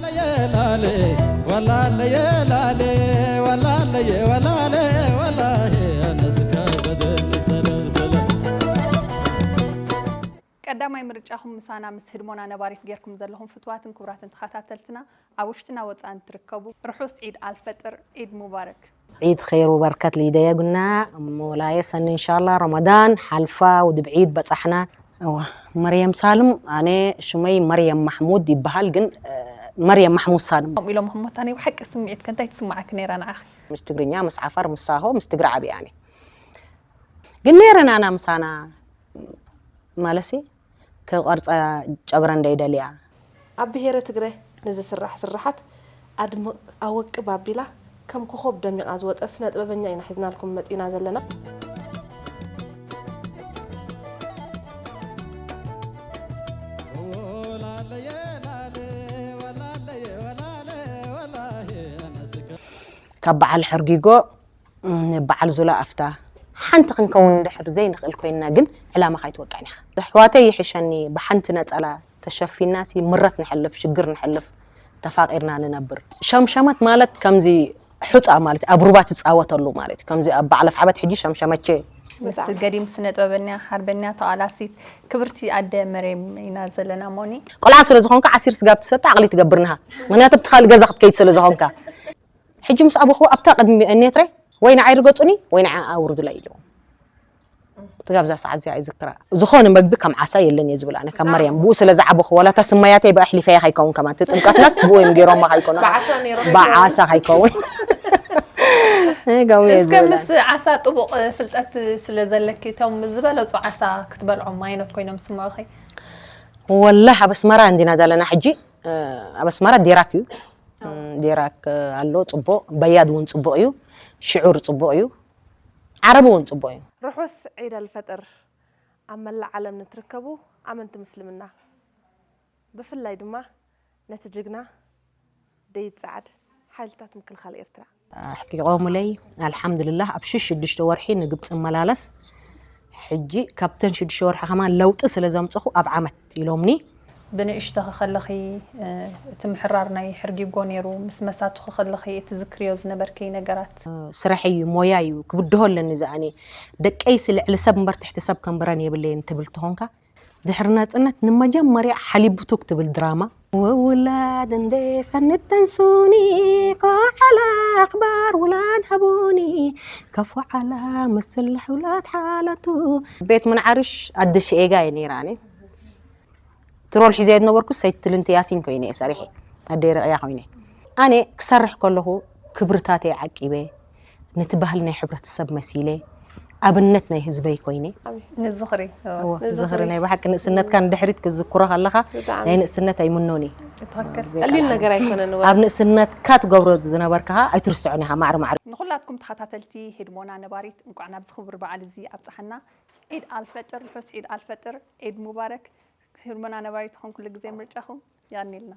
ላለ ላለ፣ ወላለ የላለ፣ ወላለ የወላለ፣ ወላሂ ኣነስካ በደል ሰለም ሰለም። ቀዳማይ ምርጫኹም ምሳና ምስ ህድሞና ነባሪት ጌርኩም ዘለኹም ፍትዋትን ክቡራትን ተኸታተልትና ኣብ ውሽጥና ወፃእን ትርከቡ ርሑስ ዒድ ኣልፈጥር፣ ዒድ ሙባረክ። ዒድ ኸይሩ በርከት ልይደየጉና እሞ ላየ ሰኒ እንሻላ ረመዳን ሓልፋ ውድብ ዒድ በፃሕና። እዋ መርየም ሳልም ኣነ ሽመይ መርየም ማሕሙድ ይበሃል ግን መርየም ማሕሙድ ሳልም። ከምኡ ኢሎም ህሞታ ናይ ብሓቂ ስምዒት ከንታይ ትስማዓክ ነይራ ንዓኺ? ምስ ትግርኛ ምስ ዓፋር ምስ ሳሆ ምስ ትግረ ዓብያ ኣነ ግን ነይረን ኣና ምሳና ማለሲ ክቐርፃ ጨግረ እንደይደልያ። ኣብ ብሄረ ትግረ ንዝስራሕ ስርሓት ኣድምቕ ኣወቅብ ኣቢላ ከም ኮኾብ ደሚቓ ዝወፀት ስነ ጥበበኛ ኢና ሒዝናልኩም መፂና ዘለና። ካብ በዓል ሕርጊጎ ንበዓል ዙላ ኣፍታ ሓንቲ ክንከውን እንድሕር ዘይንኽእል ኮይንና ግን ዕላማኻ ኣይትወቅዕን ኢኻ። ኣሕዋተይ ይሕሸኒ ብሓንቲ ነፀላ ተሸፊንና ሲ ምረት ንሕልፍ ሽግር ንሕልፍ ተፋቒርና ንነብር። ሸምሸመት ማለት ከምዚ ሑፃ ማለት ኣብ ሩባ ትፃወተሉ ማለት እዩ። ከምዚ ኣብ በዓል ኣፍዓበት ሕጂ ሸምሸመቼ ምስ ገዲም ስነ ጥበበኛ ሓርበኛ ተቓላሲት ክብርቲ ኣደ መሬም ኢና ዘለና ሞኒ። ቆልዓ ስለ ዝኾንካ ዓሲር ስጋብ ትሰቲ ዓቕሊ ትገብር ንሃ ምክንያቱ ኣብቲ ካልእ ገዛ ክትከይድ ስለ ዝኾንካ ሕጂ ምስ ኣበኹ ኣብታ ቅድሚ እኔትረ ወይ ንዓይ ርገጹኒ ወይ ንዓ ኣውርዱላ ኢሉ ትጋብዛ ሰዓት እዚኣ ይዝክራ ዝኾነ መግቢ ከም ዓሳ የለን እየ ዝብል ኣነ ካብ መርያም ብኡ ስለ ዝዓበኹ ዋላ እታ ስማያተይ ብኣሕሊፈያ ከይከውን ከማን እቲ ጥምቀትናስ ብኡ እዮም ገይሮማ ከይኮኑ ብዓሳ ከይከውን እስከ ምስ ዓሳ ጥቡቕ ፍልጠት ስለ ዘለኪ እቶም ዝበለፁ ዓሳ ክትበልዖም ኣይነት ኮይኖም ስምዑኺ ወላህ ኣብ ኣስመራ እንዲና ዘለና ሕጂ ኣብ ኣስመራ ዴራክ እዩ ዴራክ ኣሎ ፅቡቕ በያድ እውን ፅቡቕ እዩ ሽዑር ፅቡቕ እዩ ዓረቢ እውን ፅቡቕ እዩ ርሑስ ዒድ ኣልፈጥር ኣብ መላእ ዓለም ንትርከቡ ኣመንቲ ምስልምና ብፍላይ ድማ ነቲ ጅግና ደይድ ሰዓድ ሓይልታት ምክልኻል ኤርትራ ኣሕቂቖሙለይ ኣልሓምድልላህ ኣብ ሽሽ ሽዱሽተ ወርሒ ንግብፂ እመላለስ ሕጂ ካብተን ሽዱሽተ ወርሒ ከማን ለውጢ ስለ ዘምፀኹ ኣብ ዓመት ኢሎምኒ ብንእሽተኺ ከለኺ እቲ ምሕራር ናይ ሕርጊጎ ነይሩ ምስ መሳቱኺ ከለኺ ትዝክርዮ ዝነበርኪ ነገራት ስራሐይ እዩ ሞያ እዩ ክብድሆ ኣለኒ ዝኣኒ ደቀይሲ ልዕሊ ሰብ እምበር ትሕቲ ሰብ ከንብረን የብለየን ትብል ተኾንካ ድሕሪ ናጽነት ንመጀመርያ ሓሊቡ ቱክ ትብል ድራማ ውላድ እንደ ሰንተንሱኒ ኮዓላ ኣኽባር ውላድ ሃቡኒ ከፎዓላ ምስልሕ ውላድ ሓለቱ ቤት ምንዓርሽ ኣደ ሽኤጋ እየ ነይራኒ ትሮል ሒዘ ዝነበርኩ ሰይቲ ትልንቲ ያሲን ኮይነ እየ ሰሪሐ ኣደይ ረቕያ ኮይነ ኣነ ክሰርሕ ከለኹ ክብርታተይ ዓቂበ ነቲ ባህሊ ናይ ሕብረተሰብ መሲለ ኣብነት ናይ ህዝበይ ኮይነ ንዝኽሪ ዝኽሪ ናይ ብሓቂ ንእስነትካ ንድሕሪት ክዝክሮ ከለኻ ናይ ንእስነት ኣይምኖን እዩ ቀሊል ነገር ኣይኮነን ኣብ ንእስነትካ ትገብሮ ዝነበርካ ኣይትርስዖን ኢኻ ማዕሪ ማዕሪ ንኹላትኩም ተኸታተልቲ ህድሞና ነባሪት እንቋዕ ናብዚ ክቡር በዓል እዚ ኣብፀሓና ዒድ ኣልፈጥር ርሑስ ዒድ ኣልፈጥር ዒድ ሙባረክ ህድሞና ነባሪት ትኾን ኩሉ ግዜ ምርጫኹም ያርኒልና